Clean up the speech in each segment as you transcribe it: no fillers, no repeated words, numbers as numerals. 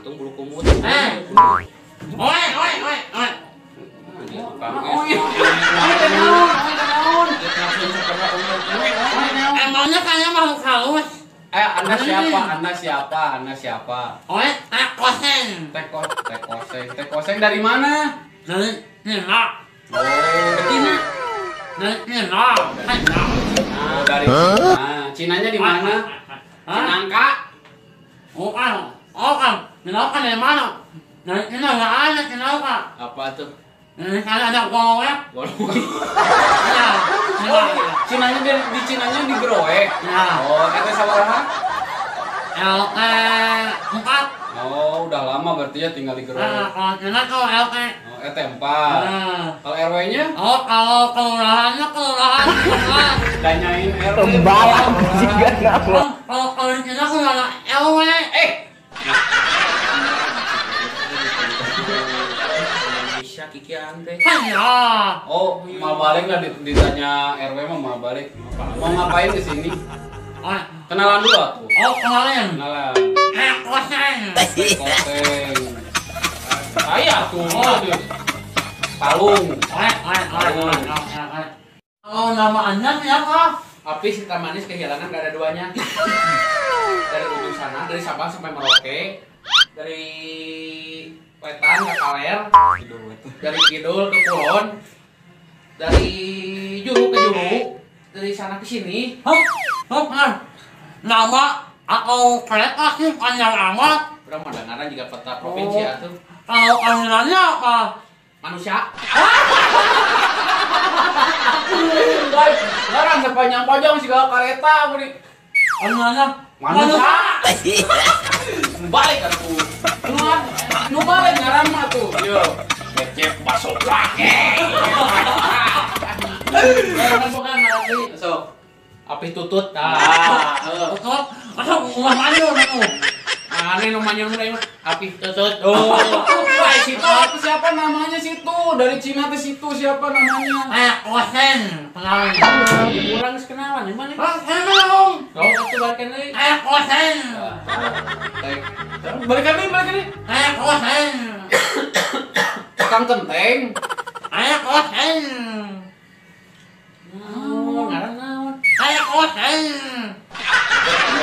Untung bulu kumut. Oi oi oi oi. Emangnya kalian makhluk halus? Anda siapa? Anda siapa? Anda siapa? Oi, Tekoseng. Tekoseng. Tekoseng dari mana? Dari Cina. Oh, Cina. Dari Cina. Oh, dari Cina. Cinanya di mana? Cinangka. Bukan. Oh, kan. Cinangka dari mana? Dari Cina nggak ada Cinangka. Apa tuh? Dari sana ada golek. Golek. Oh, Cinanya di Cinanya di Groek. Ya. Oh, RT sabaraha? LT 4. Oh, udah lama berarti ya tinggal di Groek. Nah, kalau Cina tuh LT. Oh, RT 4. Nah. Kalau RW-nya? Oh, kalau kelurahannya kelurahan. Tanyain RW. Pembalap juga nama. Kalau di Cina kelurahan LW. Indonesia kikian teh. Iya. Oh, mau balik lah ditanya RW mah mau balik. Mau ngapain di sini? Kenalan dulu atuh. Oh, kenalin. Kenalan. Tekoseng. Tekoseng. Saya tuh. Palung. Kalau nama Anda siapa? Api Sinta Manis kehilangan gak ada duanya. Dari ujung sana, dari Sabang sampai Merauke, dari Wetan ke Kaler, dari Kidul ke Kulon, dari juru ke juru, dari sana ke sini. Hah? Nama atau kereta sih panjang amat. Udah mau dengaran juga peta provinsi atuh. Kalau panggilannya apa? Manusia. Orang sepanjang-panjang segala kereta beri. Panggilannya manusia. Balik atuh. Nu balik ngaran mah tuh. Yo. Ngecep bakso lagi. Kan bukan ngaran deui. Sok. Api tutut. Tah. Tutut. Masuk rumah manyun atuh. Aneh nu manyun mah api tutut. Oh. Wah, situ aku siapa namanya situ? Dari Cina ke situ siapa namanya? Tekoseng. Kenalan. Kurang geus kenalan di mana? Ah, kenalan. Oh, atuh balikan deui. Tekoseng. Balikan deui, balikan deui. Tekoseng. Tukang kenteng. Tekoseng. Naon, ngaran naon? Tekoseng.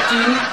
Cina.